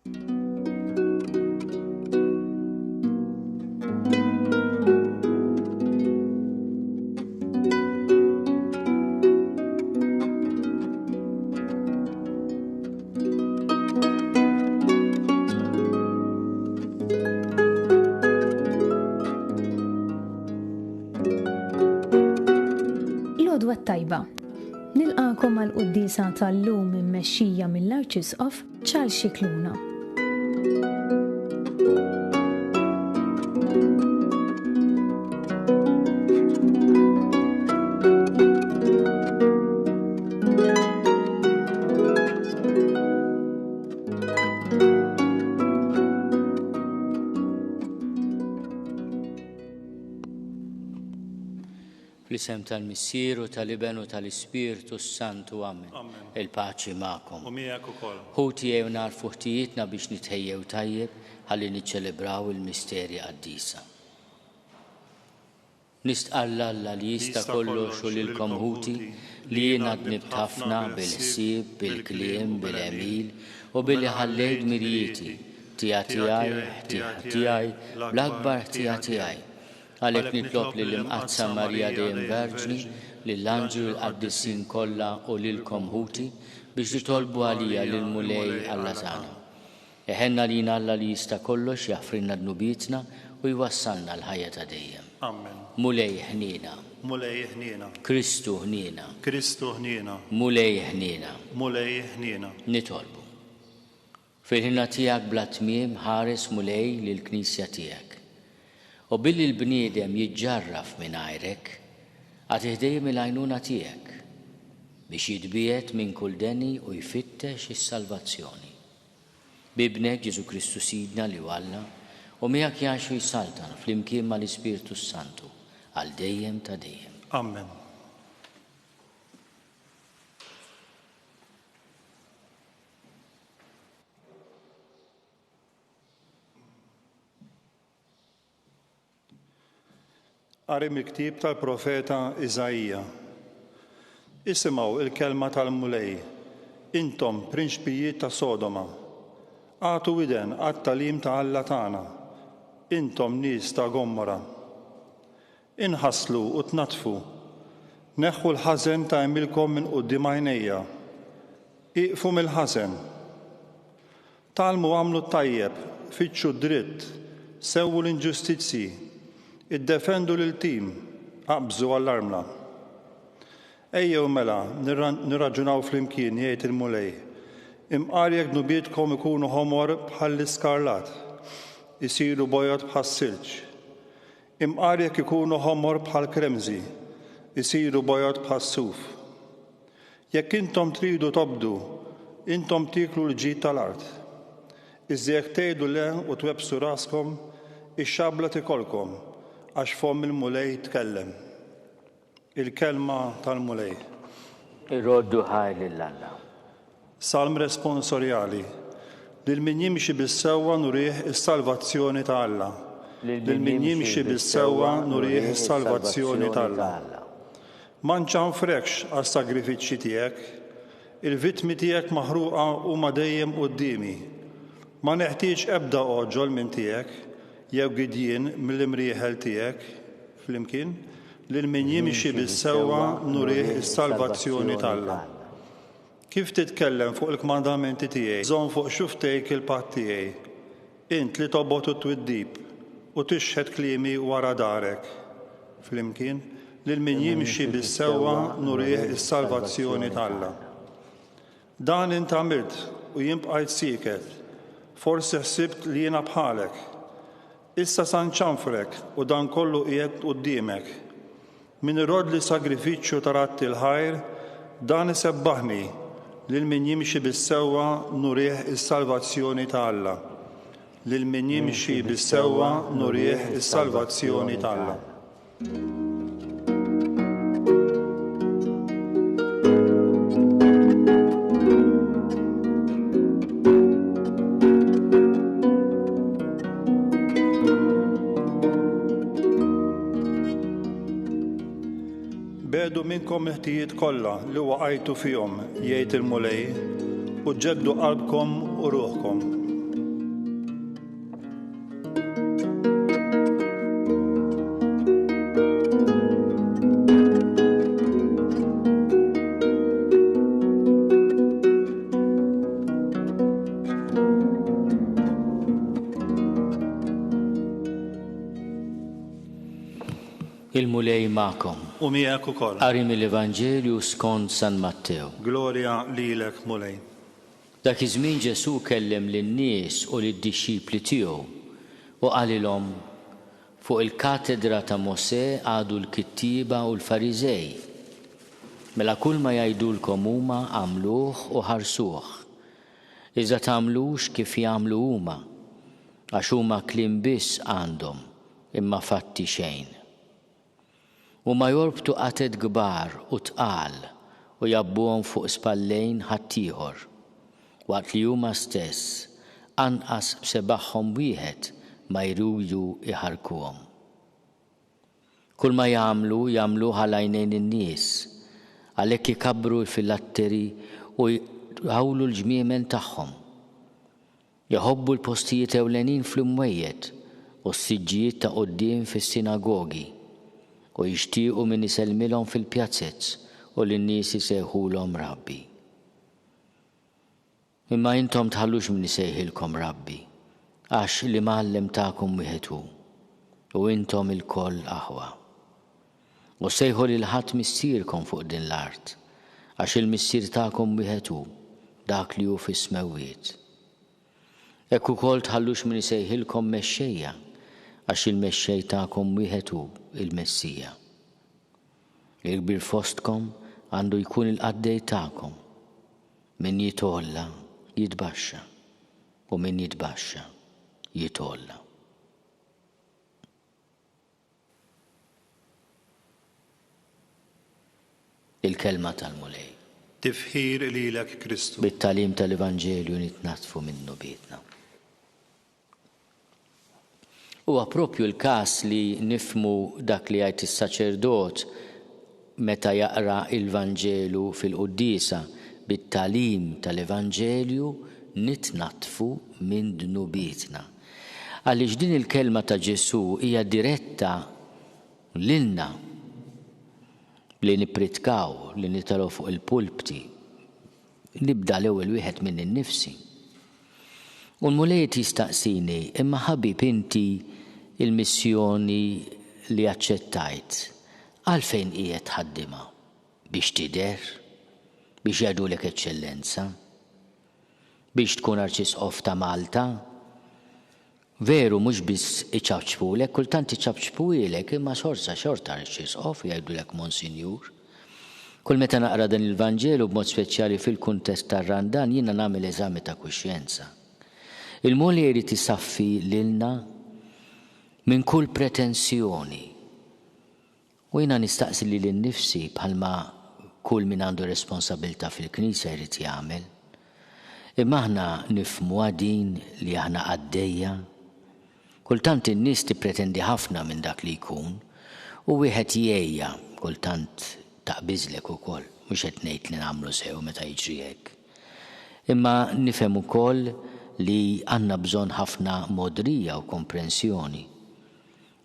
L-għodwa t-tajba. Nilqagħkom għall-quddiesa tal-lum immexxija mill-Arċisqof Charles Scicluna. Fl-isem tal-Missier u tal-Iben u tal-Ispirtu s-Santu. Amen. Il-paċi magħkom. U miegħek ukoll. Ħuti ejjew nagħrfu ħtijietna biex nitħejjew tajjeb ħalli niċċelebraw il-misteri qaddisa. Nistqarr 'l Alla li jista' kollox u lilkom ħuti li jiena dnibt ħafna bil-ħsieb, bil-kliem, bil-għemil u billi ħallejt dmirijieti, ħtija tiegħi, ħtija tiegħi, bl-akbar ħtija tiegħi. Għalhekk nitlob lill-Imqaddsa Marija dejjem Verġni, lill-anġli u l-qaddisin kollha u lilkom ħuti biex titolbu għalija lill-Mulej Alla tagħna. Iħenn għalina Alla li jista' kollox jaħfrilna dnubietna u jwassalna għall-ħajja ta' dejjem. Amen. Mulej ħniena. Mulej ħniena. Kristu ħniena. Kristu ħniena. Mulej ħniena. Mulej ħniena. Nitolbu. Fil-ħniena tiegħek bla tmiem ħares Mulej lill-Knisja tiegħek. U billi l-bniedem jiġġarraf mingħajrek, agħtih dejjem il-għajnuna tiegħek, biex jitbiegħed minn kull deni u jfittex is-salvazzjoni. B'Ibnek, Ġesù Kristu Sidna, li hu Alla, u miegħek jgħix u jsaltan flimkien mal-Ispirtu s-Santu, għal dejjem ta' dejjem. Amen. Qari mill-ktieb tal-profeta Iżaija. Isimgħu l-kelma tal-Mulej, intom prinċpijiet ta' Sodoma. Agħtu widen għat-tagħlim ta' Alla tagħna, intom nies ta' Gomora. Inħaslu u tnaddfu. Neħħu l-ħażen ta' għemilkom minn quddiem għajnejja. Ieqfu mill-ħażen. Tgħallmu agħmlu t-tajjeb, fittxu d-dritt, sewwu l-inġustizzji, iddefendu lil-tim, aqbżu għall-armla. Ejjew mela, nirraġunaw flimkien, jgħid il-Mulej, imqar jekk dnubietkom ikunu ħomor bħall-iskarlat, isiru bojod bħas-silġ. Imqar jekk ikunu ħomor bħall-kremżi, isiru bojod bħas-suf. Jekk intom tridu tobdu, intom tieklu l-ġid tal-art. Iżda jekk tgħidu le u twebbsu raskom, ix-xabla tikolkom, għax fomm il-Mulej tkellem. Il-Kelma tal-Mulej. Irroddu ħajr lil Alla. Salm responsorjali. Lil min jimxi bis-sewwa nurih is-salvazzjoni ta' Alla. Lil min jimxi bis-sewwa nurih is-salvazzjoni ta' Alla. Ma nċanfrekx għas-sagrifiċċji tiegħek. Il-vittmi tiegħek maħruqa huma dejjem quddiemi. Ma neħtieġ ebda għoġol minn tiegħek, jew gidjien mill-imrieħel tiegħek. Flimkien, lil min jimxi bis-sewwa nurih is-salvazzjoni t'Alla. Kif titkellem fuq il-kmandamenti tiegħi, żomm fuq xufftejk il-patt tiegħi, int li tobgħod u twiddib, u tixħet kliemi wara darek. Flimkien, lil min jimxi bis-sewwa nurih is-salvazzjoni t'Alla. Dan int għamilt u jien bqajt sieket, forsi ħsibt li jiena bħalek. Issa sa nċanfrek u dan kollu qiegħed quddiemek. Min iroddli sagrifiċċju ta' radd il-ħajr, dan isebbaħni, lil min jimxi bis-sewwa nurih is-salvazzjoni ta' Alla. Lil min jimxi bis-sewwa nurih is-salvazzjoni ta' Alla. Begħdu minnkom il-ħtijiet kollha li waqajtu fihom, jgħid il-Mulej, u ġeddu qalbkom u ruħkom. Il-Mulej magħkom. U miegħek ukoll. Qari mill-Evanġelju skont San Mattew. Glorja lilek, Mulej. Dak iż-żmien Ġesù kellem lin-nies u lid-dixxipli tiegħu u qalilhom, Fuq il-katedra ta' Mosè qagħdu l-kittieba u l-Fariżej. Mela kulma jgħidulkom huma agħmluh u ħarsuh. Iżda tagħmlux kif jagħmlu huma, għax huma kliem biss għandhom, imma fatti xejn. Huma jorbtu qatet kbar u tqal u jgħabbuhom fuq spallejn ħaddieħor, waqt li huma stess anqas b'sebagħhom wieħed ma jridu jħarrkuhom. Kulma jagħmlu, jagħmluh għal għajnejn in-nies, għalhekk ikabbru l-filatteri u jħawlu l-ġmiemen tagħhom. Iħobbu l-postijiet ewlenin fl-imwejjed u s-siġġijiet ta' quddiem fis-sinagogi, u jixtiequ min isellmilhom fil-pjazez u li n-nies isejħulhom Rabbi. Imma intom tħallux min isejħilkom Rabbi, għax l-Imgħallem tagħkom wieħed hu, u intom ilkoll aħwa. U sejħu lil ħadd missierkom fuq din l-art, għax il-Missier tagħkom wieħed hu, dak li hu fis-smewwiet. Hekk ukoll tħallux min isejħilkom mexxejja, għax il-Mexxej tagħkom wieħed hu, il-Messija. Il-kbir fostkom għandu jkun il-qaddej tagħkom. Min jitgħolla, jitbaxxa, u min jitbaxxa, jitgħolla. Il-Kelma tal-Mulej. Tifħir lilek Kristu. Bit-tagħlim tal-Evanġelju nitnaddfu minn dnubietna. Huwa proprju l-każ li nifhmu dak li jgħid is-saċerdot meta jaqra l-Vanġelu fil-quddiesa, bit-tagħlim tal-Evanġelju nitnaddfu minn dnubietna. Għaliex din il-kelma ta' Ġesù hija diretta lilna li nippritkaw, li nitgħu fuq il-pulpti. Nibda l-ewwel wieħed minni nnifsi. U l-Mulej qed jistaqsini, imma ħabib inti l-missjoni li aċċettajt, għalfejn qiegħed tħaddimha? Biex tidher? Biex jgħidulek eċċellenza? Biex tkun Arċisqof ta' Malta? Veru mhux biss iċapċpulek, kultant iċapċpuhielek imma xorta xorta Arċisqof jgħidulek Monsinjur. Kull meta naqra dan il-Vanġelu b'mod speċjali fil-kuntest tar-Randan jiena nagħmel eżami ta' kuxjenza. Il-Mulej irid isaffi lilna minn kull pretensjoni. U jiena nistaqsi lili nnifsi bħalma kull min għandu responsabilità fil-Knisja jrid jagħmel. Imma aħna nifhmuha din li aħna qaddejja? Kultant in-nies tippretendi ħafna minn dak li jkun u wieħed jgħejja, kultant taqbiżlek ukoll, mhux qed ngħid li nagħmlu sew meta jiġri hekk. Imma nifhem ukoll li għandna bżonn ħafna mogħdrija u komprensjoni.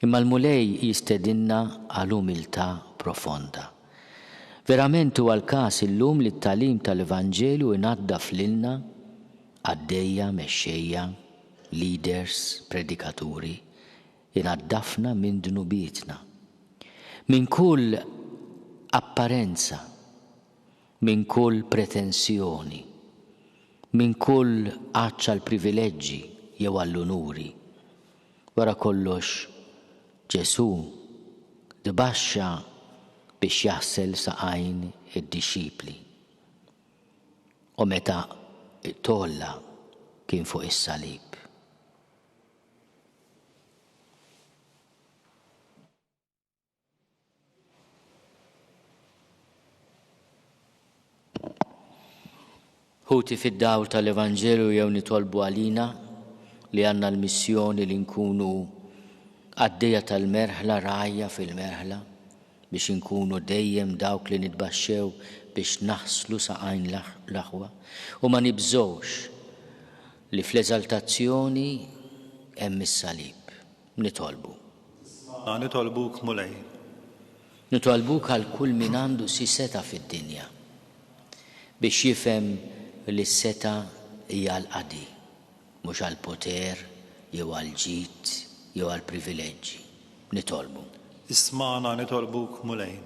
Imma l-Mulej jistedinna għal umiltà profonda. Verament huwa l-każ illum li t-tagħlim tal-Evanġelju inaddaf lilna, qaddejja, mexxejja, leaders, predikaturi, inaddafna minn dnubietna. Minn kull apparenza, minn kull pretensjoni, minn kull għatx għall-privileġġi jew għall-unuri. Wara kollox, Ġesù tbaxxa biex jaħsel saqajn id-dixxipli. U meta tgħolla kien fuq is-salib. Ħuti fid-dawl tal-Evanġelju jew nitolbu għalina li għandna l-missjoni li nkunu qaddejja tal-merħla, rgħajja fil-merħla, biex inkunu dejjem dawk li nitbaxxew biex naħslu saqajn l-aħwa u ma nibżgħux li fl-eżaltazzjoni hemm is-salib. Nitolbu. Ismagħna nitolbuk Mulej. Nitolbuk għal kull min għandu xi setgħa fid-dinja, biex jifhem li s-setgħa hija għall-qadi, mhux għall-poter jew għall-ġid jew għall-privileġġi. Nitolbu. Ismagħna nitolbuk Mulej.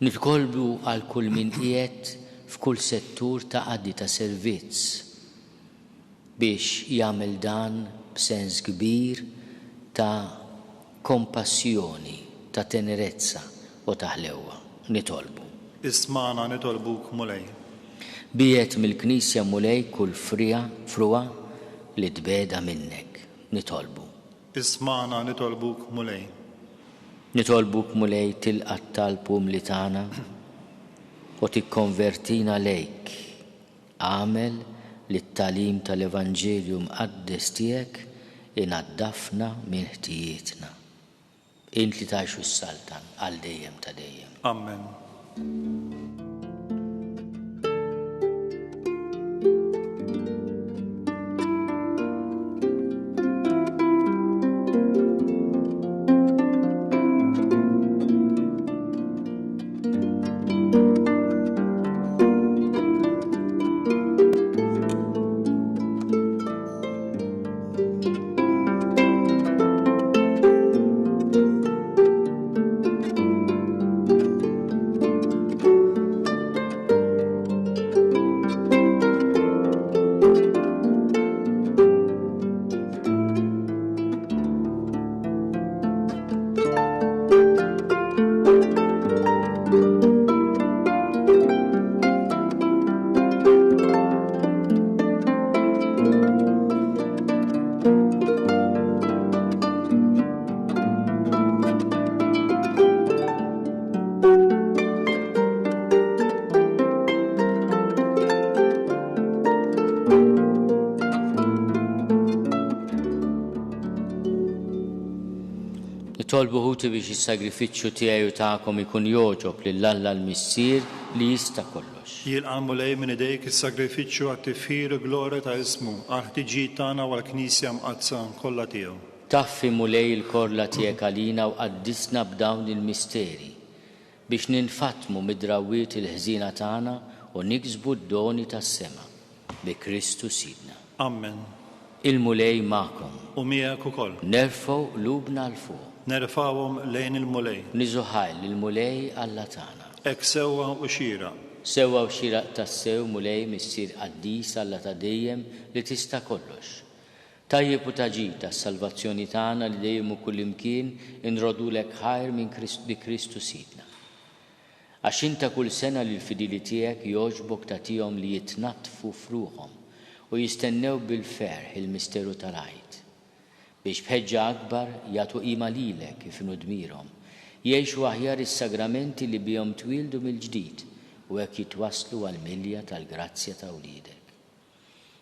Nitkolbu għal kull min qiegħed f'kull settur ta' qadi ta' servizz biex jagħmel dan b'sens kbir ta' kompassjoni, ta' tenerezza u ta' ħlewwa. Nitolbu. Ismagħna nitolbuk Mulej. Biegħed mill-Knisja Mulej kull frigħa, frugħa, li tbegħedha minnek. Nitolbu. Ismagħna nitolbuk Mulej. Nitolbuk Mulej tilqa' t-talb umli tagħna u tikkonvertina lejk. Agħmel li t-tagħlim tal-Evanġelju mqaddes tiegħek inaddafna minn ħtijietna. Int li tgħix u ssaltan għal dejjem ta' dejjem. Amen. Nitolbu ħuti biex is-sagrifiċċju tiegħi u tagħkom ikun jogħġob lil Alla l-Missier li jista' kollox. Jilqa' l-Mulej minn idejk is-sagrifiċċju għat-tifħir u glorja ta' ismu, għall-ħtiġijiet tagħna u għall-Knisja mqaddsa kollha tiegħu. Taffi, Mulej, il-korla tiegħek għalina u qaddisna b'dawn il-misteri, biex ninfatmu mid-drawwiet il-ħżiena tagħna u niksbu d-doni tas-sema. Bi Kristu Sidna. Ammen. Il-Mulej magħkom. U miegħek ukoll. Nerfgħu qlubna 'l fuq. Nerfgħuhom lejn il-Mulej. Niżu ħajr lill-Mulej Alla tagħna. Hekk sewwa u xieraq. Sewwa u xieraq tassew, Mulej, Missier qaddis, Alla ta' dejjem, li tista' kollox. Tajjeb u ta' ġid għas-salvazzjoni tagħna li dejjem u kullimkien inroddulek ħajr minn bi Kristu Sidna. Għax int ta' kull sena lill-fidili tiegħek jogħġbok tagħtihom li jitnaddfu f'ruħhom u jistennew bil-ferħ il-misteru tal-Għid, biex b'ħeġġa akbar jagħtu qima lilek kif inhu dmirhom, jgħixu aħjar is-sagramenti li bihom twieldu mill-ġdid u hekk jitwasslu għall-milja tal-grazzja ta' wliedek.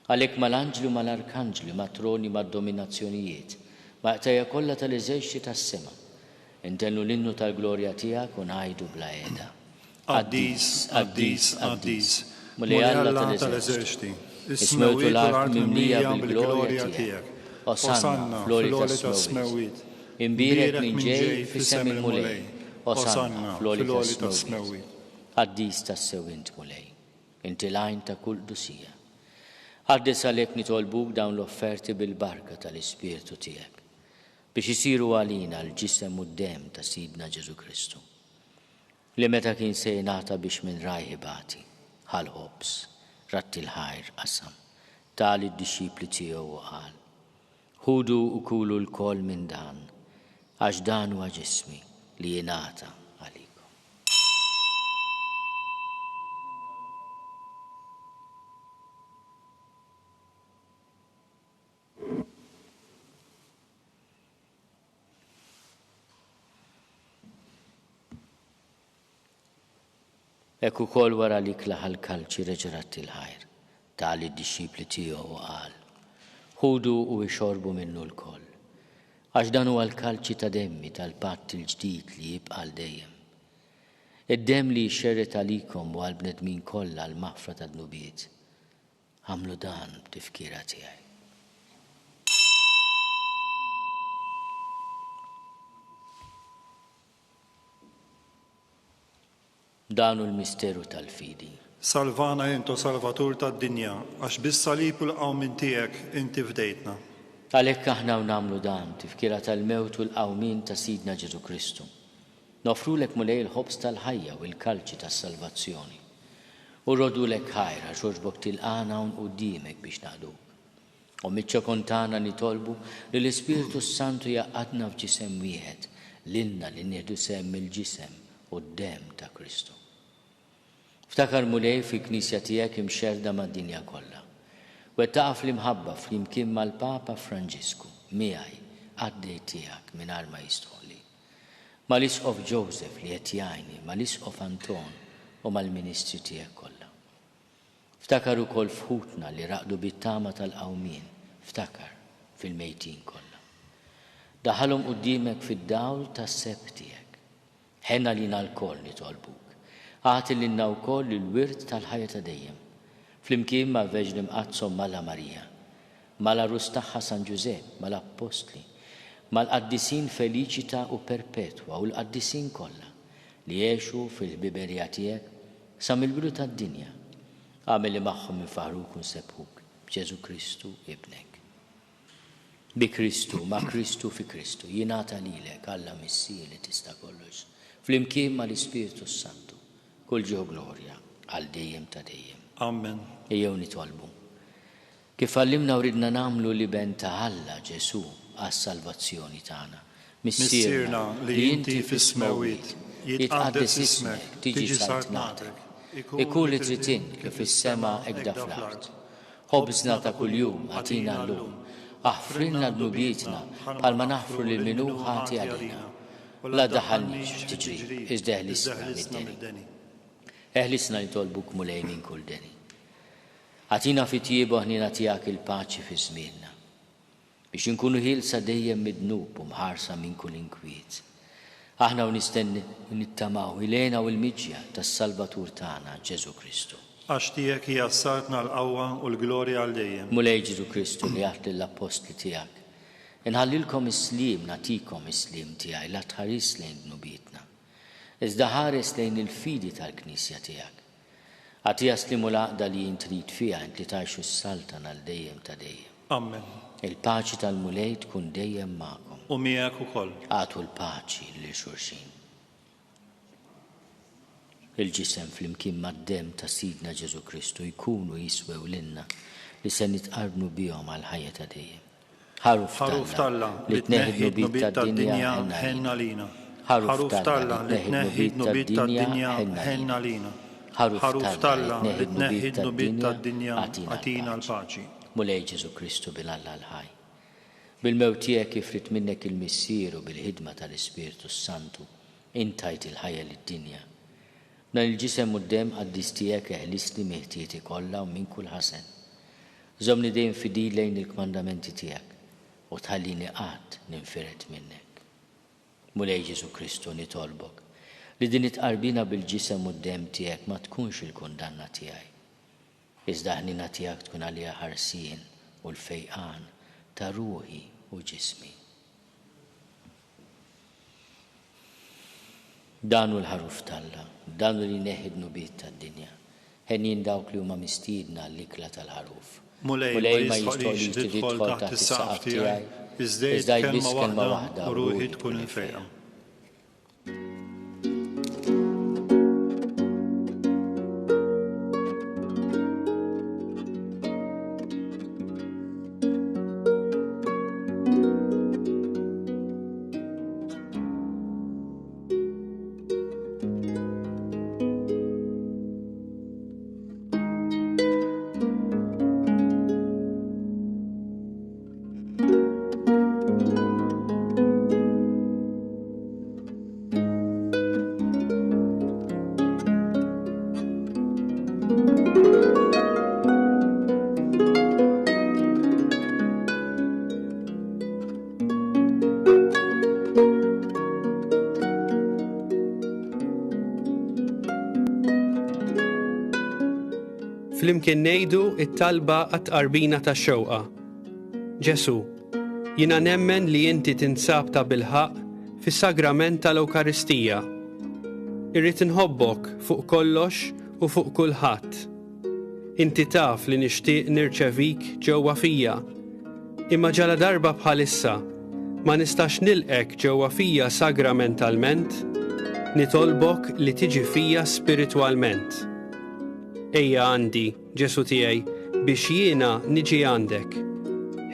Għalhekk mal-anġli u mal-arkanġli, mat-troni, mad-dominazzjonijiet, mal-qtajja' kollha tal-eżerċti tas-sema, intennu l-innu tal-glorja tiegħek u ngħidu bla heda, Qaddis, qaddis, qaddis, Mulej Alla tal-eżerċti, is-smewwiet u l-art mimlija bil-glorja tiegħek. Osanna fl-għoli tas-smewwiet. Imbierek min ġej f'isem il-Mulej. Osanna fl-għoli tas-smewwiet. Qaddis tassew int, Mulej. Inti l-għajn ta' kull qdusija. Qaddes għalhekk nitolbuk dawn l-offerti bil-barka tal-Ispirtu tiegħek, biex isiru għalina l-ġisem u d-demm ta' Sidna Ġesù Kristu, li meta kien se jingħata biex minn rajh ibati, ħa l-ħobż, radd il-ħajr, qasam, ta lid-dixxipli tiegħu u qal, Ħudu u kulu lkoll minn dan, għax dan huwa ġismi li jingħata għalikom. Hekk ukoll wara li klaħa l-kalċi reġa' radd il-ħajr, ta lid-dixxipli tiegħu u qal, Ħudu u ixorbu minnu lkoll, għax dan huwa l-kalċi ta' demmi tal-patt il-ġdid li jibqa' għal dejjem. Id-demm li jixxerred għalikom u għall-bnedmin kollha għall-maħfra tad-dnubiet. Agħmlu dan b'tifkira tiegħi. Dan hu l-misteru tal-fidi. Salvana int, o Salvatur tad-dinja, għax bis-salib u l-qawmien tiegħek inti fdejtna. Għalhekk aħna u nagħmlu dan, tifkira tal-mewt u l-qawmien ta' Sidna Ġesù Kristu. Noffrulek Mulej il-ħobż tal-ħajja u l-kalċi tas-salvazzjoni. U rroddulek ħajr għax għoġbok tilqagħna hawn quddiemek biex naqduk. U miċ-ċokon tagħna nitolbu li l-Ispirtu s-Santu jgħaqqadna f'ġisem wieħed, lilna li nieħdu sehem mill-ġisem u d-demm ta' Kristu. Ftakar Mulej fil-Knisja tiegħek imxerrda mad-dinja kollha. Wettaqha fl-imħabba flimkien mal-Papa Franġisku, miegħi, qaddej tiegħek mingħajr ma jistħoqli. Mal-Isqof Joseph li qed jgħinni, mal-Isqof Anton u mal-ministri tiegħek kollha. Ftakar ukoll f'ħutna li raqdu bit-tama tal-qawmien, ftakar fil-mejtin kollha. Daħħalhom quddiemek fid-dawl tas-sebħ tiegħek. Ħenn għalina lkoll, nitolbuk. Agħti lilna wkoll il-wirt tal-ħajja ta' dejjem, flimkien mal-Verġni Mqaddsa Omm Alla Marija, mal-Għarus tagħha San Ġużepp, mal-Appostli, mal-qaddisin Feliċita u Perpetwa u l-qaddisin kollha, li għexu fil-ħbiberija tiegħek sa mill-bidu tad-dinja. Agħmel li magħhom infaħħruk u nsebbħuk, b'Ġesù Kristu, Ibnek. Bi Kristu, ma' Kristu, fi Kristu, jingħata lilek, Alla Missier li tista' kollox, flimkien mal-Ispirtu s-Santu, kull ġieħ u glorja, għal dejjem ta' dejjem. Amen. Ejjew nitolbu. Kif għallimna u ridna nagħmlu l-Iben ta' Alla, Ġesù, għas-salvazzjoni tagħna. Missierna li inti fis-smewwiet, jitqaddes ismek, tiġi saltnatek, ikun li trid int kif fis-sema hekk fl-art. Ħobżna ta' kuljum agħtina llum. Aħfrilna dnubietna bħalma naħfru lil min hu ħati għalina. U la ddaħħalniex f'tiġrib, iżda eħlisna mid-deni. Eħlisna nitolbuk Mulej minn kull deni. Agħtina fit-tjieba u ħniena tiegħek il-paċi fi żmienna. Biex inkunu ħielsa dejjem mid-dnub u mħarsa minn kull inkwiet. Aħna u nistennew u nittamaw il-hena u l-miġja tas-Salvatur tagħna, Ġesù Kristu. Għax tiegħek hija s-saltna, l-qawwa u l-glorja għal dejjem. Mulej Ġesù Kristu li għedt lill-appostli tiegħek, Inħallilkom is-sliem, nagħtikom is-sliem tiegħi, la tħarisx lejn dnubietna, iżda ħares lejn il-fidi tal-Knisja tiegħek. Agħtiha s-sliem u l-għaqda li int trid fiha, int li tgħix u ssaltan għal dejjem ta' dejjem. Ammen. Il-paċi tal-Mulej tkun dejjem magħkom. U miegħek ukoll. Agħtu l-paċi lil xulxin. Il-ġisem flimkien mad-demm ta' Sidna Ġesù Kristu jkunu jiswew lilna li se nitqarbnu bihom għall-ħajja ta' dejjem. Ħaruf Ħaruf t'Alla t'Alla li tneħħi d-dnubiet tad-dinja, ħenn ħenn għalina. għalina. Ħaruf t'Alla li tneħħi d-dnubiet tad-dinja, ħenn għalina. Ħaruf t'Alla li tneħħi d-dnubiet tad-dinja, agħtina l-paċi. Mulej Ġesù Kristu Bin Alla l-ħaj, bil-mewt tiegħek kif ried minnek il-Missier u bil-ħidma tal-Ispirtu s-Santu, int tajt il-ħajja lid-dinja. B'dan il-ġisem u d-demm qaddis tiegħek eħlisni minn ħtieti kollha u minn kull ħasen. Żommni dejjem fidil lejn il-kmandamenti tiegħek u tħallini qatt ninfired minnek. Mulej Ġesù Kristu, nitolbok li din it-tqarbina bil-ġisem u d-demm tiegħek ma tkunx il-kundanna tiegħi, iżda l-ħniena tiegħek tkun għalija ħarsien u l-fejqan ta' ruħi u ġismi. Dan hu l-Ħaruf t'Alla, dan hu li jneħħi d-dnubiet tad-dinja. Henjin dawk li huma mistiedna għall-ikla tal-Ħaruf. Mulej, Mulej, ma jistħoqlix li tidħol taħt is-saqaf tiegħi, iżda iżda għid għid biss kelma kelma waħda waħda u u ruħi ruħi tkun tkun imfejqa. imfejqa. Flimkien ngħidu t-talba għat-tqarbina tax-xewqa. Ġesù, jiena nemmen li inti tinsab tabilħaqq fis-sagrament tal-Ewkaristija. Irrid inħobbok fuq kollox u fuq kulħadd. Inti taf li nixtieq nirċevik ġewwa fija. Imma ġaladarba bħalissa ma nistax nilqek ġewwa fija sagramentalment. Nitolbok li tiġi fija spiritwalment. Ejja għandi, Ġesù tiegħi, biex jiena niġi għandek.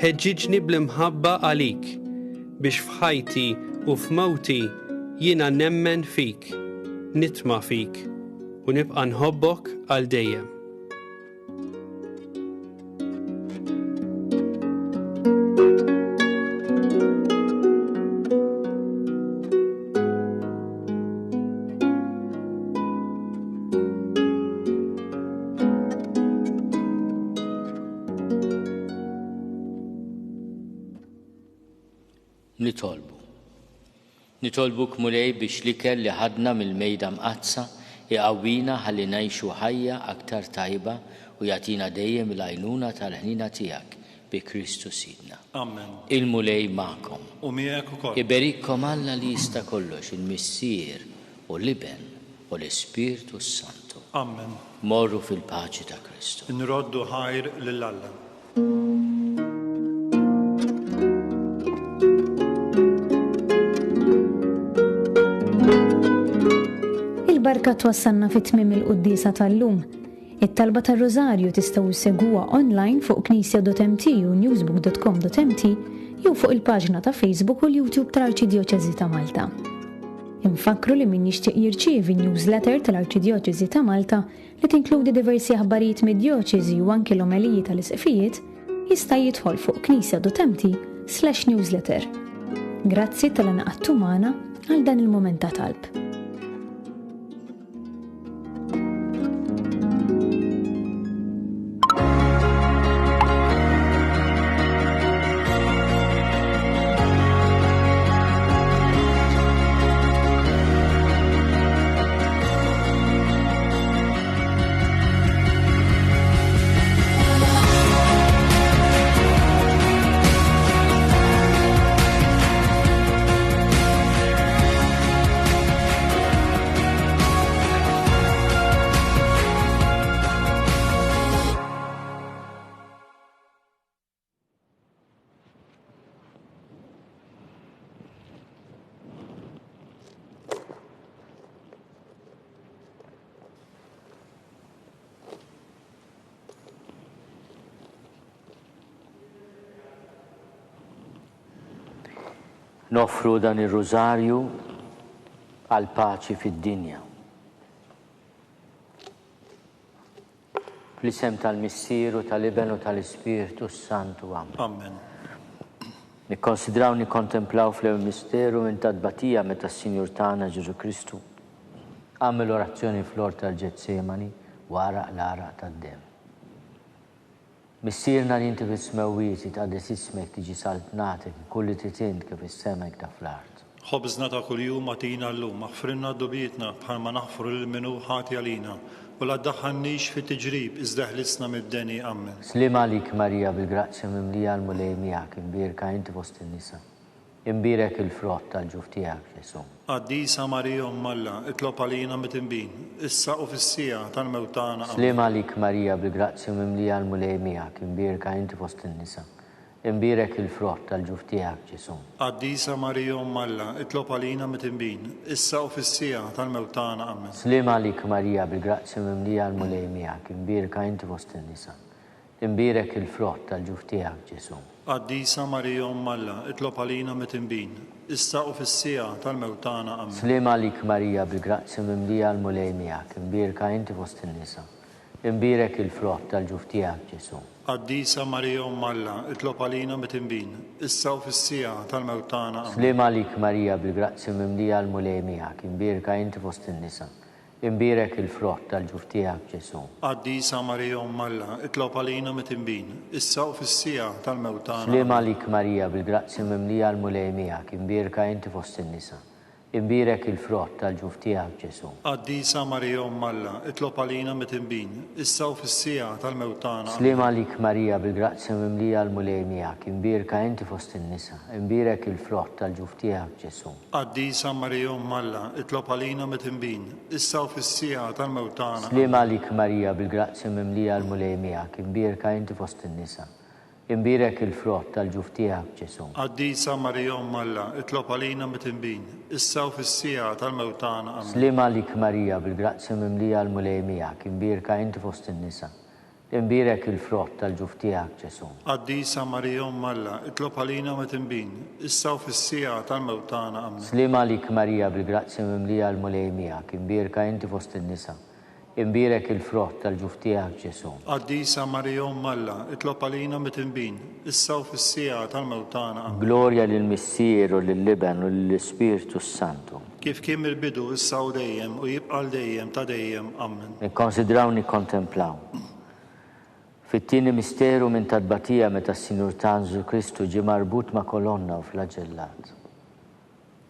Ħeġġiġni bl-imħabba għalik, biex f'ħajti u f'mewti jiena nemmen fik, nitma' fik, u nibqa' nħobbok għal dejjem. Nitolbu. Nitolbuk Mulej biex l-ikel li ħadna mill-Mejda Mqaddsa iqawwina ħalli ngħixu ħajja aktar tajba u jagħtina dejjem il-għajnuna tal-ħniena tiegħek bi Kristu Sidna. Amen. Il-Mulej magħkom. U miegħek ukoll. Iberikkom Alla li jista' kollox, il-Missier u l-Iben u l-Ispirtu s-Santu. Amen. Morru fil-paċi ta' Kristu. Nroddu ħajr lil Alla. Il-barka twassalna fi tmiem il-quddiesa tal-lum. It-talba tar-Rużarju tistgħu ssegwuha online fuq knisja.mt u newsbook.com.mt jew fuq il-paġna ta' Facebook u l-YouTube tal-Arċidjoċesi ta' Malta. Infakkru li min jixtieq jirċievi newsletter tal-Arċidjoċesi ta' Malta li tinkludi diversi aħbarijiet mid-djoċesi u anki l-omeliji tal-isqfijiet, jista' jidħol fuq knisja.mt/newsletter. Grazzi talli ngħaqadtu magħna għal dan il-mument ta' talb. Noffru dan ir-Rużarju għall-paċi fid-dinja. Fl-isem tal-Missier u tal-Iben u tal-Ispirtu s-Santu. Amen. Amen. Nikkonsidraw nikkontemplaw fl-ewwel misteru minn ta' tbatija meta s-Sinjur tagħna Ġesù Kristu għamel orazzjoni fl-ort tal-Ġetsemani u għaraq l-għaraq tad-demm. Missierna li inti fis-smewwiet, jitqaddes ismek, tiġi saltnatek, ikun li trid int kif fis-sema hekk ta' fl-art. Ħobżna ta' kuljum agħtina llum, aħfrilna dnubietna bħalma naħfru lil min hu ħati għalina, u la ddaħħalnix fit-tiġrib, iżda eħlisna mid-deni. Ammen. Sliem għalik Marija bil-grazzja mimlija l-Mulej miegħek, imbierka inti fost in-nisa. Imbierek il-frott tal-ġuf tiegħek, Ġesù. Qaddisa Marija Omm Alla, itlob għalina midinbin, issa u fis-siegħa tal-mewt tagħna. Ammen. Sliem għalik Marija bil-grazzja mimlija l-Mulej miegħek, imbierka inti fost in-nisa. Imbierek il-frott tal-ġuf tiegħek, Ġesù. Qaddisa Marija Omm Alla, itlob għalina midinbin, issa u fis-siegħa tal-mewt tagħna. Ammen. Sliem għalik Marija bil-grazzja mimlija l-Mulej miegħek, imbierka inti fost in-nisa. Imbierek il-frott tal-ġuf tiegħek, Ġesù. Qaddisa Marija Omm Alla, itlob għalina midinbin, issa u fis-siegħa tal-mewt tagħna. Ammen. Sliem għalik Marija bil-grazzja mimlija l-Mulej miegħek, imbierka inti fost in-nisa. Imbierek il-frott tal-ġuf tiegħek, Ġesù. Qaddisa Marija Omm Alla, itlob għalina midinbin, issa u fis-siegħa tal-mewt tagħna. Ammen. Sliem għalik Marija bil-grazzja mimlija l-Mulej miegħek, imbierka inti fost in-nisa. Imbierek il-frott tal-ġuf tiegħek, Ġesù. Qaddisa Marija Omm Alla, itlob għalina midinbin, issa u fis-siegħa tal-mewt tagħna. Sliem għalik Marija, bil-grazzja mimlija l-Mulej miegħek, imbierka inti fost in-nisa. Imbierek il-frott tal-ġuf tiegħek, Ġesù. Qaddisa Marija Omm Alla, itlob għalina midinbin, issa u fis-siegħa tal-mewt tagħna. Ammen. Sliem għalik Marija, bil-grazzja mimlija l-Mulej miegħek, imbierka inti fost in-nisa, imbierek il-frott tal-ġuf tiegħek, Ġesù. Qaddisa Marija Omm Alla, itlob għalina midinbin, issa u fis-siegħa tal-mewt tagħna. Sliem għalik Marija, bil-grazzja mimlija l-Mulej miegħek, imbierka inti fost in-nisa. Imbierek il-frott tal-ġuf tiegħek, Ġesù. Qaddisa Marija Omm Alla, itlob għalina midinbin, issa u fis-siegħa tal-mewt tagħna. Ammen. Sliem għalik Marija, bil-grazzja mimlija l-Mulej miegħek, imbierka inti fost in-nisa. Imbierek il-frott tal-ġuf tiegħek, Ġesù. Qaddisa Marija Omm Alla, itlob għalina midinbin, issa u fis-siegħa tal-mewt tagħna. Ammen. Sliem għalik Marija, bil-grazzja mimlija l-Mulej miegħek, imbierka inti fost in-nisa. Imbierek il-frott tal-ġuf tiegħek, Ġesù. Qaddisa Marija Omm Alla, itlob għalina midinbin, issa u fis-siegħa tal-mewt tagħna. Ammen. Glorja lill-Missier u lill-Iben u lill-Ispirtu s-Santu. Kif kien mill-bidu, issa u dejjem, u jibqa' għal dejjem ta' dejjem. Ammen. Nikkonsidraw nikkontemplaw. Fit-tieni misteru minn ta' tbatija meta s-Sinjur tagħna Ġesù Kristu ġie marbut ma' kolonna u flaġellat.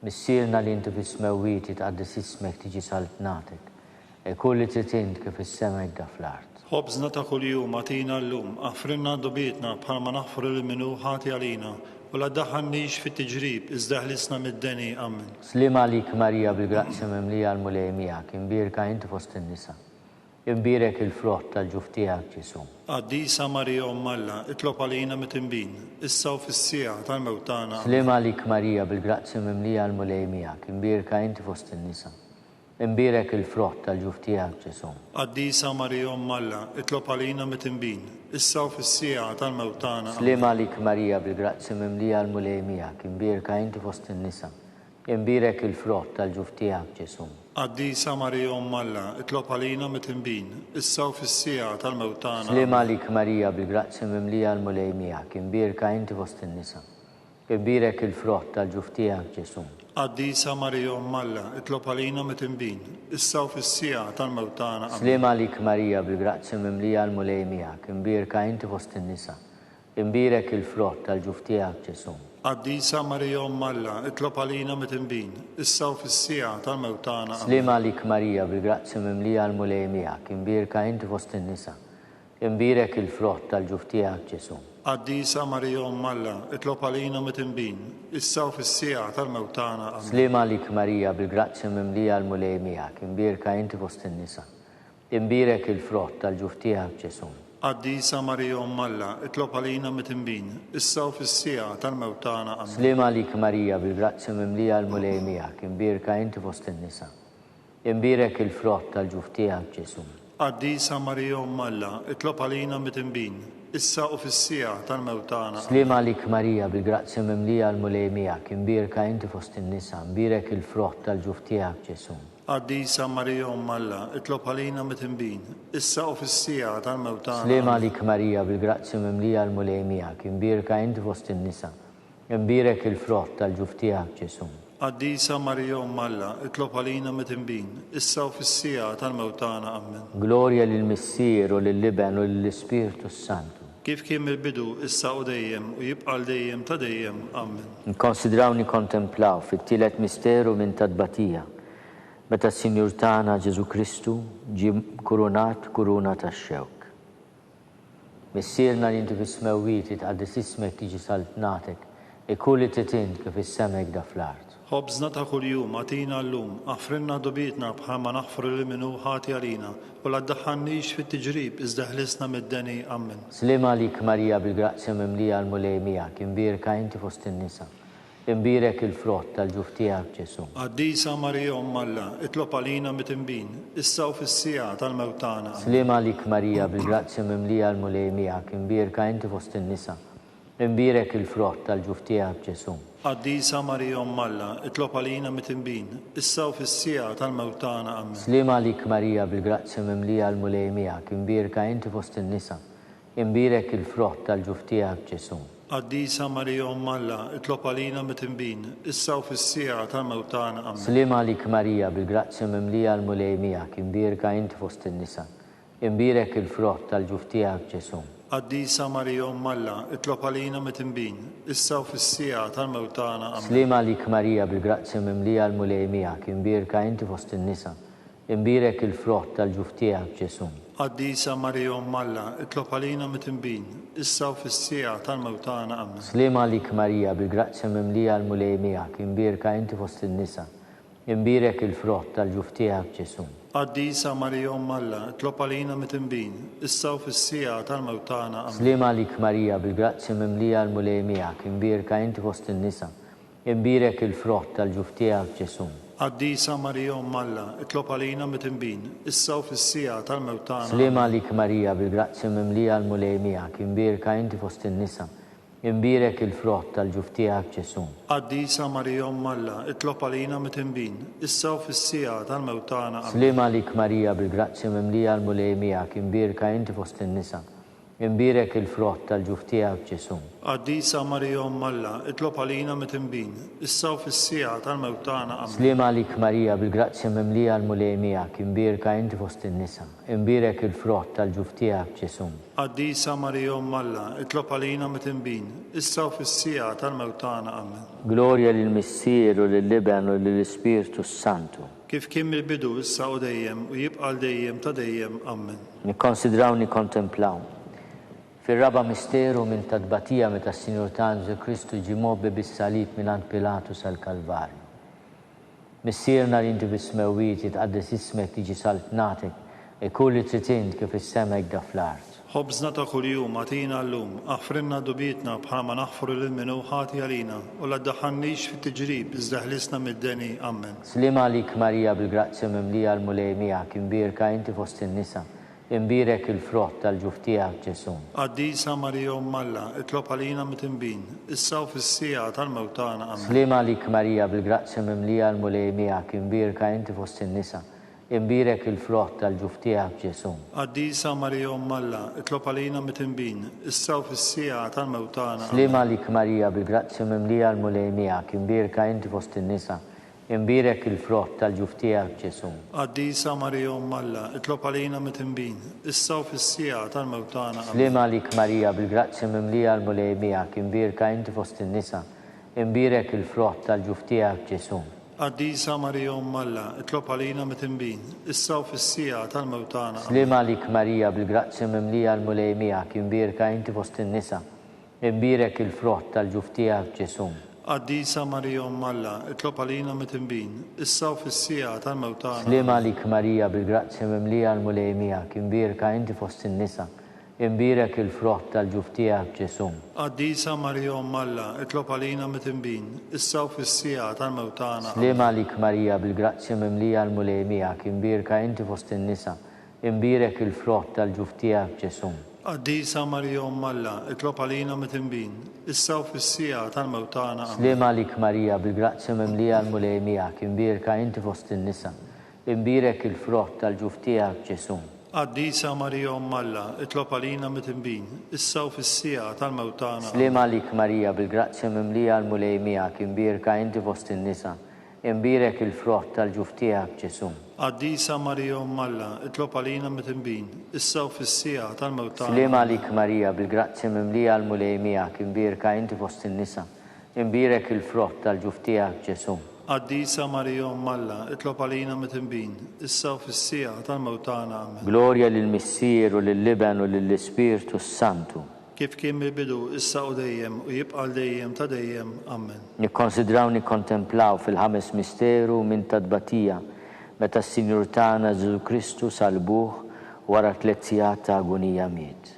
Missierna li inti fis-smewwiet jitqaddes ismek tiġi saltnatek, ikun li trid int kif fis-sema hekk da fl-art. Ħobżna ta' kuljum agħtina llum, aħfrilna dnubietna bħalma naħfru lil min hu ħati għalina, u la ddaħħalnix fit-tiġrib, iżda eħlisna mid-deni. Ammen. Sliem għalik Marija bil-grazzja mimlija l-Mulej miegħek, imbierka inti fost in-nisa. Imbierek il-frott tal-ġuf tiegħek, Ġesù. Qaddisa Marija Omm Alla, itlob għalina mitinbin, issa u fis-siegħa tal-mewt tagħna. Ammen. Sliem għalik Marija, bil-grazzja mimlija l-Mulej miegħek, imbierka inti fost in-nisa. Imbierek il-frott tal-ġuf tiegħek, Ġesù. Qaddisa Marija Omm Alla, itlob għalina mitinbin, issa u fis-siegħa tal-mewt tagħna. Ammen. Sliem għalik Marija, bil-grazzja mimlija l-Mulej miegħek, imbierka inti fost in-nisa. Imbierek il-frott tal-ġuf tiegħek, Ġesù. Qaddisa Marija Omm Alla, itlob għalina midinbin, issa u fis-siegħa tal-mewt tagħna. Sliem Ammen. għalik Marija, bil-grazzja mimlija l-Mulej miegħek, imbierka inti fost in-nisa. Imbierek il-frott tal-ġuf tiegħek, Ġesù. Qaddisa Marija Omm Alla, itlob għalina midinbin, issa u fis-siegħa tal-mewt tagħna. Ammen. Sliem għalik Marija, bil-grazzja mimlija l-Mulej miegħek, imbierka inti fost in-nisa. Imbierek il-frott tal-ġuf tiegħek, Ġesù. Qaddisa Marija Omm Alla, itlob għalina midinbin, issa u fis-siegħa tal-mewt tagħna. Ammen. Sliem għalik Marija, bil-grazzja mimlija l-Mulej miegħek, imbierka inti fost in-nisa. Imbierek il-frott tal-ġuf tiegħek, Ġesù. Qaddisa Marija Omm Alla, itlob għalina midinbin, issa u fis-siegħa tal-mewt tagħna. Ammen. Sliem għalik Marija, bil-grazzja mimlija l-Mulej miegħek, imbierka inti fost in-nisa. Imbierek il-frott tal-ġuf tiegħek, Ġesù. Qaddisa Marija Omm Alla, itlob għalina midinbin, issa u fis-siegħa tal-mewt tagħna. Ammen. Sliem għalik Marija, bil-grazzja mimlija l-Mulej miegħek, imbierka inti fost in-nisa. Imbierek il-frott tal-ġuf tiegħek, Ġesù. Qaddisa Marija Omm Alla, itlob għalina midinbin, issa u fis-siegħa tal-mewt tagħna. Ammen. Sliem għalik Marija, bil-grazzja mimlija l-Mulej miegħek, imbierka inti fost in-nisa, imbierek il-frott tal-ġuf tiegħek, Ġesù. Qaddisa Marija Omm Alla, itlob għalina midinbin, issa u fis-siegħa tal-mewt tagħna. Sliem Ammen. għalik Marija, bil-grazzja mimlija l-Mulej miegħek, imbierka inti fost in-nisa, imbierek il-frott tal-ġuf tiegħek, Ġesù. Qaddisa Marija Omm Alla, itlob għalina midinbin, issa u fis-siegħa tal-mewt tagħna. Ammen. Glorja lill-Missier u lill-Iben u lill-Ispirtu s-Santu. Kif kien mill-bidu, issa u dejjem, u jibqa' għal dejjem ta' dejjem. Ammen. Nikkonsidraw nikkontemplaw fit-tielet misteru minn ta' tbatija, meta s-Sinjur tagħna Ġesù Kristu ġie kurunat b'kuruna tax-xewk. Missierna li inti fis-smewwiet, jitqaddes ismek, tiġi saltnatek, ikun li trid int kif fis-sema hekk da fl-art. Ħobżna ta' kuljum agħtina llum, aħfrilna dnubietna bħalma naħfru lil min hu ħati għalina, u la ddaħħalnix fit-tiġrib iżda eħlisna mid-deni. Ammen. Sliem għalik Marija bil-grazzja mimlija l-Mulej miegħek, imbierka inti fost in-nisa. Imbierek il-frott tal-ġuf tiegħek, Ġesù. Qaddisa Marija Omm Alla, itlob għalina midinbin, issa u fis-siegħa tal-mewt tagħna. Ammen. Sliem għalik Marija bil-grazzja mimlija l-Mulej miegħek, imbierka inti fost in-nisa. Imbierek il-frott tal-ġuf tiegħek, Ġesù. Qaddisa Marija Omm Alla, itlob għalina midinbin, issa u fis-siegħa tal-mewt tagħna. Ammen. Sliem għalik Marija bil-grazzja mimlija l-Mulej miegħek, imbierka inti fost in-nisa. Imbierek il-frott tal-ġuf tiegħek, Ġesù. Qaddisa Marija Omm Alla, itlob għalina midinbin, issa u fis-siegħa tal-mewt tagħna. Ammen. Sliem għalik Marija, bil-grazzja mimlija l-Mulej miegħek, imbierka inti fost in-nisa. Imbierek il-frott tal-ġuf tiegħek, Ġesù. Qaddisa Marija Omm Alla, itlob għalina midinbin, issa u fis-siegħa tal-mewt tagħna. Ammen. Sliem għalik Marija, bil-grazzja mimlija l-Mulej miegħek, imbierka inti fost in-nisa. Imbierek il-frott tal-ġuf tiegħek, Ġesù. Qaddisa Marija Omm Alla, itlob għalina midinbin, issa u fis-siegħa tal-mewt tagħna. Ammen. Sliem għalik Marija, bil-grazzja mimlija l-Mulej miegħek, imbierka inti fost in-nisa. Imbierek il-frott tal-ġuf tiegħek, Ġesù. Qaddisa Marija Omm Alla, itlob għalina midinbin, issa u fis-siegħa tal-mewt tagħna. Ammen. Sliem għalik Marija, bil-grazzja mimlija l-Mulej miegħek, imbierka inti fost in-nisa, imbierek il-frott tal-ġuf tiegħek Ġesù. Qaddisa Marija Omm Alla, itlob għalina midinbin, issa u fis-siegħa tal-mewt tagħna. Sliem Ammen. għalik Marija, bil-grazzja mimlija l-Mulej miegħek, imbierka inti fost in-nisa, Imbierek il-frott tal-ġuf tiegħek Ġesù. Qaddisa Marija Omm Alla, itlob għalina mitinbin, issa u fis-siegħa tal-mewt tagħna. Ammen. Sliem għalik Marija bil-grazzja mimlija l-Mulej miegħek, imbierka inti fost in-nisa, imbierek il-frott tal-ġuf tiegħek Ġesù. Qaddisa Marija Omm Alla, itlob għalina mitinbin, issa u fis-siegħa tal-mewt tagħna. Ammen. Sliem għalik Marija bil-grazzja mimlija l-Mulej miegħek, imbierka inti fost in-nisa, imbierek il-frott tal-ġuf tiegħek Ġesù. Qaddisa Marija Omm Alla, itlob għalina mitinbin, issa u fis-siegħa tal-mewt tagħna. Ammen. Glorja lill-Missier u lill-Iben u lill-Ispirtu s-Santu. Kif kien mill-bidu, issa u dejjem, u jibqa' għal dejjem ta' dejjem. Ammen. Nikkonsidraw nikkontemplaw. Fir-raba' misteru minn ta' tbatija meta s-Sinjur tagħna Ġesù Kristu ġie mgħobbi bis-salib mingħand Pilatu sal-Kalvarju. Missierna li inti fis-smewwiet, jitqaddes ismek, tiġi saltnatek, ikun li trid int kif fis-sema hekk da fl-art. Ħobżna ta' kuljum agħtina llum, aħfrilna dubietna bħalma naħfru lil min hu ħati għalina, u la ddaħħalnix fit-tiġrib iżda ħlisna mid-deni. Ammen. Sliem għalik Marija bil-grazzja mimlija l-Mulej miegħek, imbierka inti fost in-nisa, Imbierek il-frott tal-ġuf tiegħek, Ġesù. Qaddisa Marija Omm Alla, itlob għalina mitinbin, issa u fis-siegħa tal-mewt tagħna. Ammen. Sliem għalik Marija bil-grazzja mimlija l-Mulej miegħek, imbierka inti fost in-nisa, imbierek il-frott tal-ġuf tiegħek, Ġesù. Qaddisa Marija Omm Alla, itlob għalina mitinbin, issa u fis-siegħa tal-mewt tagħna. Ammen. Sliem għalik Marija bil-grazzja mimlija l-Mulej miegħek, imbierka inti fost in-nisa, Imbierek il-frott tal-ġuf tiegħek, Ġesù. Qaddisa Marija Omm Alla, itlob għalina mitinbin, issa u fis-siegħa tal-mewt tagħna. Ammen. Sliem għalik Marija, bil-grazzja mimlija l-Mulej miegħek, imbierka inti fost in-nisa, imbierek il-frott tal-ġuf tiegħek, Ġesù. Qaddisa Marija Omm Alla, itlob għalina mitinbin, issa u fis-siegħa tal-mewt tagħna. Ammen. Sliem għalik Marija, bil-grazzja mimlija l-Mulej miegħek, imbierka inti fost in-nisa, Imbierek il-frott tal-ġuf tiegħek, Ġesù. Qaddisa Marija Omm Alla, itlob għalina mitinbin, issa u fis-siegħa tal-mewt tagħna. Sliem għalik Marija, bil-grazzja mimlija l-Mulej miegħek, imbierka inti fost in-nisa, imbierek il-frott tal-ġuf tiegħek, Ġesù. Qaddisa Marija Omm Alla, itlob għalina mitinbin, issa u fis-siegħa tal-mewt tagħna. Sliem għalik Marija, bil-grazzja mimlija l-Mulej miegħek, imbierka inti fost in-nisa, Imbierek il-frott tal-ġuf tiegħek, Ġesù. Qaddisa Marija Omm Alla, itlob għalina mitinbin, issa u fis-siegħa tal-mewt tagħna. Ammen. Sliem għalik Marija, bil-grazzja mimlija l-Mulej miegħek, imbierka inti fost in-nisa, imbierek il-frott tal-ġuf tiegħek, Ġesù. Qaddisa Marija Omm Alla, itlob għalina mitinbin, issa u fis-siegħa tal-mewt tagħna. Ammen. Sliem għalik Marija, bil-grazzja mimlija l-Mulej miegħek, imbierka inti fost in-nisa, Imbierek il-frott tal-ġuf tiegħek, Ġesù. Qaddisa Marija Omm Alla, itlob għalina midinbin, issa u fis-siegħa tal-mewt tagħna. Sliem għalik Marija, bil-grazzja mimlija l-Mulej miegħek, imbierka inti fost in-nisa, imbierek il-frott tal-ġuf tiegħek, Ġesù. Qaddisa Marija Omm Alla, itlob għalina midinbin, issa u fis-siegħa tal-mewt tagħna. Amen. Glorja lill-Missier u lill-Iben u lill-Ispirtu s-Santu. Kif kien mill-bidu, issa u dejjem, u jibqa' għal dejjem ta' dejjem. Ammen. Nikkonsidraw nikkontemplaw fil-ħames misteru minn ta' tbatija, meta s-Sinjur tagħna Ġesù Kristu sallbuh u wara tlett sigħat ta' agunija miet.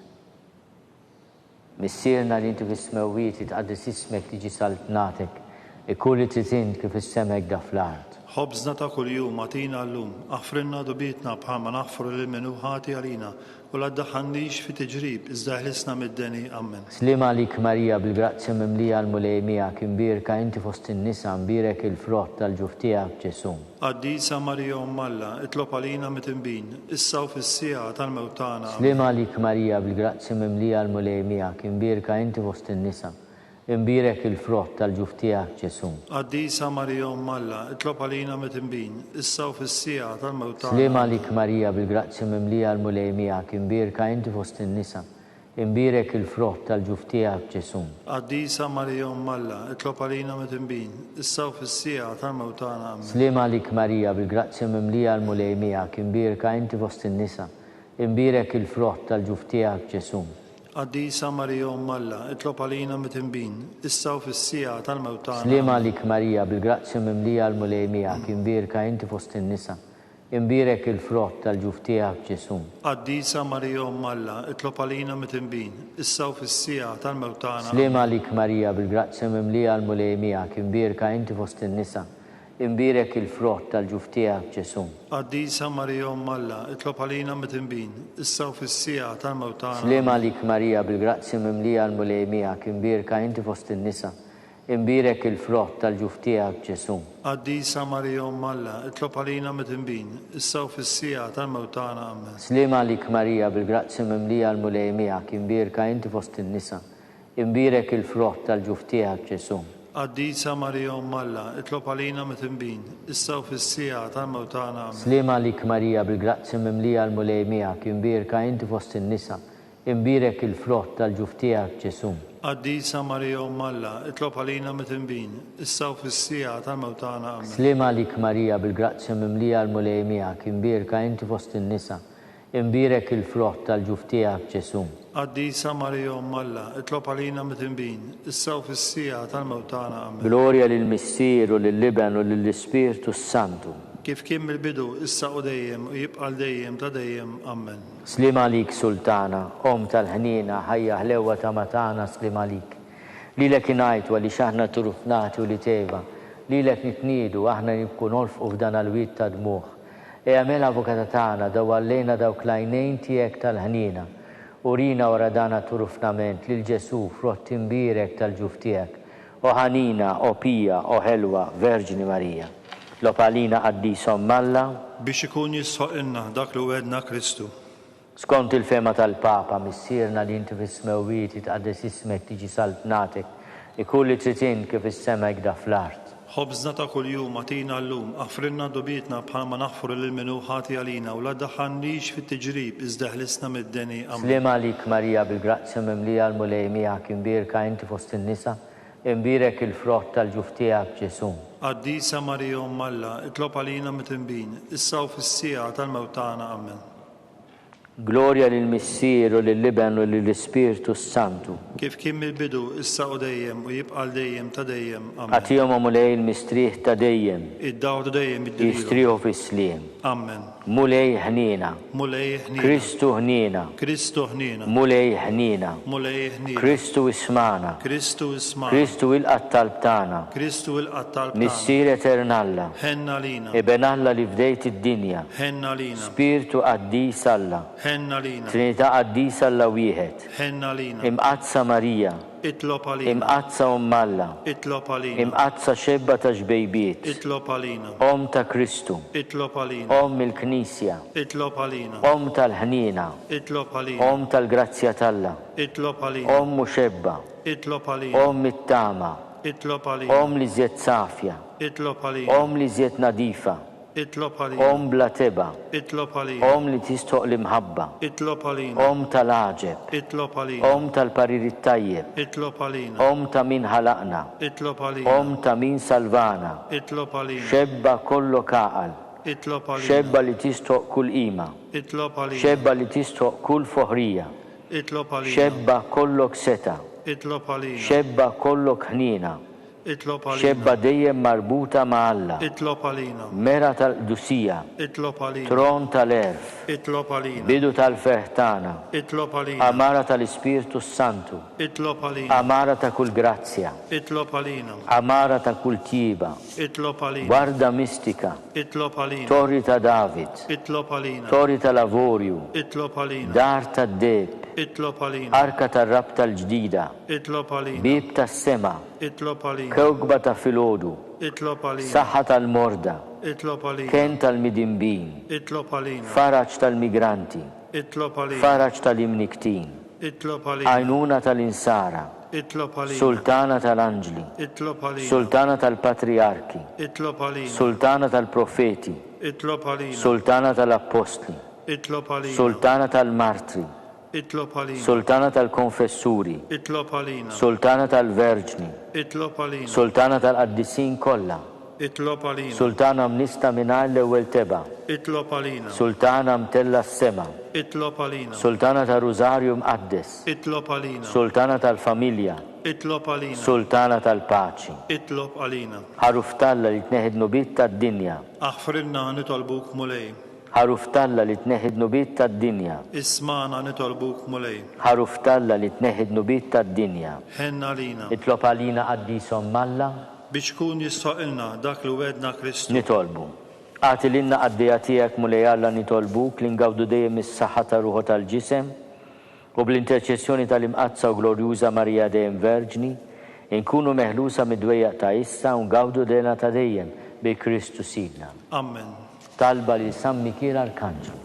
Missierna li inti fis-smewwiet, jitqaddes ismek, tiġi saltnatek, ikun li trid int kif fis-sema hekk da fl-art. Ħobżna ta' kuljum agħtina llum, aħfrilna dnubietna bħalma naħfru lil min hu ħati għalina, U la ddaħħalnix fi tiġrib, iżda eħlisna mid-deni. Ammen. Sliem għalik Marija bil-grazzja mimlija l-Mulej miegħek, imbierka inti fost in-nisa, mbierek il-frott tal-ġuf tiegħek Ġesù. Qaddisa Marija Omm Alla, itlob għalina mitinbin, issa u fis-siegħa tal-mewt tagħna. Ammen. Sliem għalik Marija bil-grazzja mimlija l-Mulej miegħek, imbierka inti fost in-nisa, Imbierek il-frott tal-ġuf tiegħek, Ġesù. Qaddisa Marija Omm Alla, itlob għalina midinbin, issa u fis-siegħa tal-mewt tagħna. Sliem għalik Marija bil-grazzja mimlija l-Mulej miegħek, imbierka inti fost in-nisa, imbierek il-frott tal-ġuf tiegħek, Ġesù. Qaddisa Marija Omm Alla, itlob għalina midinbin, issa u fis-siegħa tal-mewt tagħna. Ammen. Sliem għalik Marija bil-grazzja mimlija l-Mulej miegħek, imbierka inti fost in-nisa, imbierek il-frott tal-ġuf tiegħek, Ġesù. Qaddisa Marija Omm Alla, itlob għalina midinbin, issa u fis-siegħa tal-mewt tagħna. Sliem Ammen. għalik Marija, bil-grazzja mimlija l-Mulej miegħek, imbierka inti fost in-nisa, Imbierek il-frott tal-ġuf tiegħek, Ġesù. Qaddisa Marija Omm Alla, itlob għalina midinbin, issa u fis-siegħa tal-mewt tagħna. Sliem Amen. għalik Marija, bil-grazzja mimlija l-Mulej miegħek, imbierka inti fost in-nisa, imbierek il-frott tal-ġuf tiegħek, Ġesù. Qaddisa Marija Omm Alla, itlob għalina midinbin, issa u fis-siegħa tal-mewt tagħna. Sliem Amen. għalik Marija, bil-grazzja mimlija l-Mulej miegħek, imbierka inti fost in-nisa, Imbierek il-frott tal-ġuf tiegħek, Ġesù. Qaddisa Marija Omm Alla, itlob għalina midinbin, issa u fis-siegħa tal-mewt tagħna. Ammen. Sliem għalik Marija, bil-grazzja mimlija l-Mulej miegħek, imbierka inti fost in-nisa, imbierek il-frott tal-ġuf tiegħek, Ġesù. Qaddisa Marija Omm Alla, itlob għalina midinbin, issa u fis-siegħa tal-mewt tagħna. Ammen. Sliem għalik Marija, bil-grazzja mimlija l-Mulej miegħek, imbierka inti fost in-nisa, Imbierek il-frott tal-ġuf tiegħek, Ġesù. Qaddisa Marija Omm Alla, itlob għalina midinbin, issa u fis-siegħa tal-mewt tagħna. Ammen. Sliem għalik Marija, bil-grazzja mimlija l-Mulej miegħek, imbierka inti fost in-nisa, imbierek il-frott tal-ġuf tiegħek, Ġesù. Qaddisa Marija Omm Alla, itlob għalina midinbin, issa u fis-siegħa tal-mewt tagħna. Ammen. Glorja lill-Missier u lill-Iben u lill-Ispirtu s-Santu. Kif kien mill-bidu, issa u dejjem, u jibqa' għal dejjem ta' dejjem. Ammen. Sliem għalik Sultana, Omm tal-ħniena, ħajja ħlewwa tama tagħna sliem għalik. Lilek ingħajtu għaliex aħna turufnati ulied Eva, lilek nitniedu, aħna nibku nolfqu f'dan għall-wied ta' dmugħ. Ejja mela Avukata tagħna, dawwar lejna dawk l-għajnejn tiegħek tal-ħniena. Urina wara dan għat-turufnament lil Ġesù, frott imbierek tal-ġuf tiegħek. O ħanina, o pija, o ħelwa, Verġni Marija. Tlob għalina Qaddisa Omm Alla. Biex ikun jistħoqqilna dak li wegħedna Kristu. Skont il-fehma tal-Papa, Missierna li inti fis-smewwiet, jitqaddes ismek, tiġi saltnatek, ikun li trid int kif fis-sema hekk da fl-art. Ħobżna ta' kuljum agħtina llum, aħfrilna dnubietna bħalma naħfru lil min hu ħati għalina u la ddaħħalnix fit-tiġrib iżda eħlisna mid-deni. Ammen. Sliem għalik Marija bil-grazzja mimlija l-Mulej miegħek imbierka inti fost in-nisa, imbierek il-frott tal-ġuf tiegħek Ġesù. Qaddisa Marija Omm Alla, itlob għalina midinbin, issa u fis-siegħa tal-mewt tagħna. Ammen. Glorja lill-Missier u lill-Iben u lill-Ispirtu s-Santu. Kif kien mill-bidu, issa u dejjem, u jibqa' għal dejjem ta' dejjem. Ammen. Agħtihom, O Mulej, il-mistrieħ ta' dejjem. Id-dawl ta' dejjem iddirilhom. Jistrieħu fis-sliem. Ammen. Mulej ħniena. Mulej ħniena. Kristu ħniena. Kristu ħniena. Mulej ħniena. Mulej ħniena. Kristu ismagħna. Kristu ismagħna. Kristu ilqa' t-talb tagħna. Kristu ilqa' t-talb tagħna. Missier etern Alla. Ħenn għalina. Iben Alla li fdejt id-dinja. Ħenn għalina. Spirtu qaddis Alla. Ħenn għalina. Trinità qaddisa Alla wieħed. Ħenn għalina. Imqaddsa Marija. Itlob għalina. Imqaddsa Omm Alla. Itlob għalina. Imqaddsa xebba ta' xbejbiet. Itlob għalina. Omm ta' Kristu. Itlob għalina. Omm il-Knisja. Itlob għalina. Omm tal-ħniena. Itlob għalina. Omm tal-grazzja t'Alla. Itlob għalina. Omm u xebba. Itlob għalina. Omm it-tama. Itlob għalina. Omm l-iżjed safja. Itlob għalina. Omm l-iżjed nadifa. Itlob għalina. Omm bla tebgħa. Itlob għalina. Omm li tistħoq l-imħabba. Itlob għalina. Omm tal-għaġeb. Itlob għalina. Omm tal-parir it-tajjeb. Itlob għalina. Omm ta' min ħalaqna. Itlob għalina. Omm ta' min salvana. Itlob għalina. Xebba kollok għaqal. Itlob għalina. Xebba li tistħoq kull qima. Itlob għalina. Xebba li tistħoq kull foħrija. Itlob għalina. Xebba kollok setgħa. Itlob għalina. Xebba kollok ħniena. Itlob għalina. Xebba dejjem marbuta ma' Alla. Itlob għalina. Mera tal-qdusija. Itlob għalina. Tron tal-għerf. Itlob għalina. Bidu tal-ferħ tagħna. Itlob għalina. Għamara tal-Ispirtu s-Santu. Itlob għalina. Għamara ta' kull grazzja. Itlob għalina. Għamara ta' kull tjieba. Itlob għalina. Warda mistika. Itlob għalina. Torri ta' David. Itlob għalina. Torri tal-avorju. Itlob għalina. Dar tad-deheb. Itlob għalina. Arka tar-rabta l-ġdida. Itlob għalina. Bieb tas-sema. Itlob għalina. Kewkba ta' filgħodu. Itlob għalina. Saħħa tal-morda. Itlob għalina. Kenn tal-midinbin. Itlob għalina. Faraġ tal-migranti. Itlob għalina. Faraġ tal-imnikktin. Itlob għalina. Għajnuna tal-insara. Itlob għalina. Sultana tal-anġli. Itlob għalina. Sultana tal-patrijarki. Itlob għalina. Sultana tal-profeti. Itlob għalina. Sultana tal-appostli. Itlob għalina. Sultana tal-martri. Itlob għalina. Sultana tal-konfessuri. Itlob għalina. Sultana tal-verġni. Itlob għalina. Sultana tal-qaddisin kollha. Itlob għalina. Sultana mnissla mingħajr l-ewwel tebgħa. Itlob għalina. Sultana mtellgħa s-sema. Itlob għalina. Sultana tar-Rużarju Mqaddes. Itlob għalina. Sultana tal-familja. Itlob għalina. Sultana tal-paċi. Itlob għalina. Ħaruf t'Alla li tneħħi d-dnubiet tad-dinja. Aħfrilna nitolbuk Mulej. Ħaruf t'Alla li tneħħi d-dnubiet tad-dinja. Ismagħna nitolbuk Mulej. Ħaruf t'Alla li tneħħi d-dnubiet tad-dinja. Ħenn għalina. Itlob għalina Qaddis Omm Alla. Biex ikun jistħoqqilna dak li wegħedna Kristu. Nitolbu. Agħti lilna qaddejja tiegħek Mulej Alla nitolbuk li ngawdu dejjem is-saħħa tar-ruħ u tal-ġisem, u bl-interċessjoni tal-Imqaddsa u Glorjuża Marija dejjem Verġni, inkunu meħlusa mid-dwejjaq ta' issa u ngawdu l-hena ta' dejjem bi Kristu Sidna. Ammen. Talba lil San Mikiel Arkanġlu.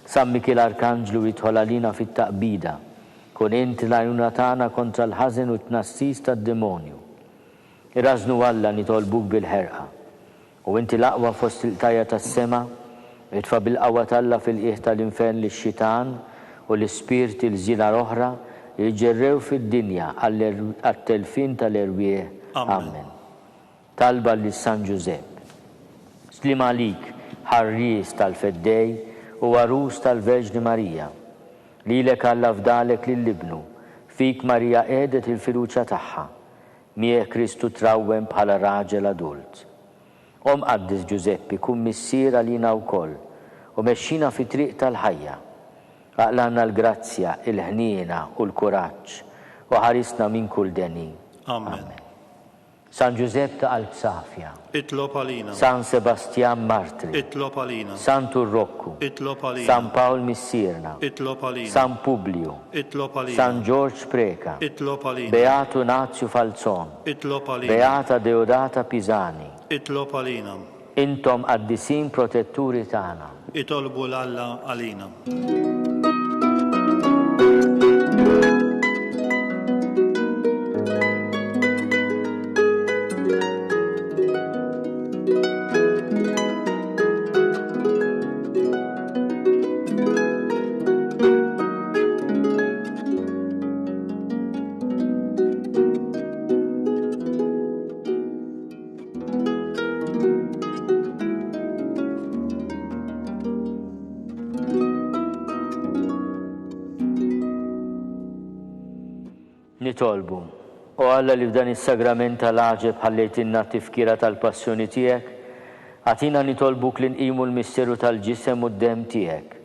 San Mikiel Arkanġlu idħol għalina fit-taqbida. Kun int l-għajnuna tagħna kontra l-ħażen u t-tnassis tad-demonju. Irażżnu Alla nitolbuk bil-ħerqa. U inti l-aqwa fost il-qtajja' tas-sema, itfa' bil-qawwa t'Alla fil-qiegħ tal-infern lix-xitan u l-ispirti l-żiena l-oħra li jiġġerrew fid-dinja għat-telfien tal-erwieħ. Ammen. Talba lil San Ġużepp. Sliem għalik, ħarries tal-Feddej u għarus tal-Verġni Marija. Lilek Alla fdalek lil Ibnu, fik Marija qiegħdet il-fiduċja tagħha. Miegħek Kristu trawwem bħala raġel adult. O Mqaddes Ġużeppi, kun missier għalina wkoll, u mexxina fit-triq tal-ħajja. Aqlgħalna l-grazzja, il-ħniena u l-kuraġġ, u ħarisna minn kull deni. Amen. San Ġużepp ta' qalb safja. Itlob għalina. San Sebastjan Martri. Itlob għalina. Santu Rokku. Itlob għalina. San Pawl Missierna. Itlob għalina. San Publiju. Itlob għalina. San Ġorġ Preca. Itlob għalina. Beatu Nazju Falzon. Itlob għalina. Beata Deodata Pisani. Itlob għalina. Intom qaddisin protetturi tagħna. Itolbu 'l Alla għalina. Nitolbu. O Alla li f'dan is-sagrament tal-għaġeb ħallejtilna t-tifkira tal-passjoni tiegħek, agħtina nitolbuk li nqimu l-misteru tal-ġisem u d-demm tiegħek,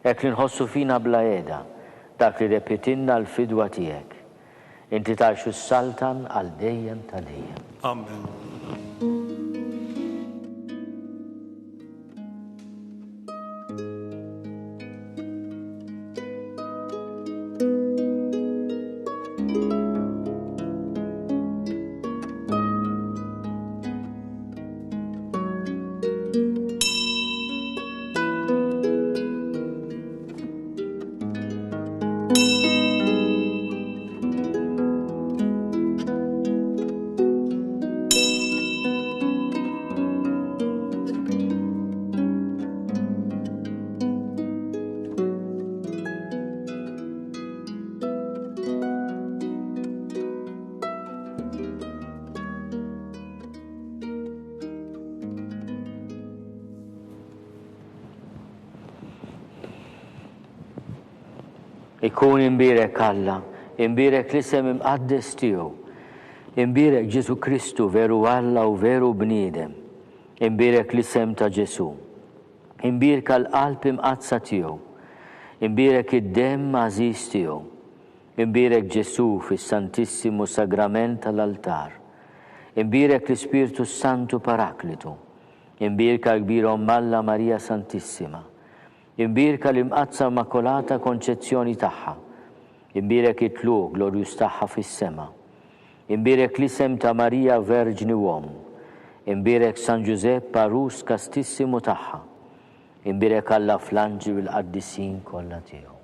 hekk li nħossu fina bla heda dak li rebħitilna l-fidwa tiegħek. Inti tgħix u ssaltan għal dejjem ta' dejjem. Amen. Ikun imbierek Alla, imbierek l-isem imqaddes tiegħu. Imbierek Ġesù Kristu, veru Alla u veru bniedem. Imbierek l-isem ta' Ġesù. Imbierka l-qalb imqaddsa tiegħu. Imbierek id-demm għażiż tiegħu. Imbierek Ġesù fis-Santissimu Sagrament tal-altar. Imbierek l-Ispirtu s-Santu Paraklitu. Imbierka l-Kbira Omm Alla Marija Santissima. Imbierka l-Imqaddsa Immakolata Konċezzjoni tagħha. Imbierek it-tlugħ glorjuż tagħha fis-sema. Imbierek l-isem ta' Marija Verġni u Omm. Imbierek San Ġużepp għarus kastissimu tagħha. Imbierek Alla fl-anġli u l-qaddisin kollha tiegħu.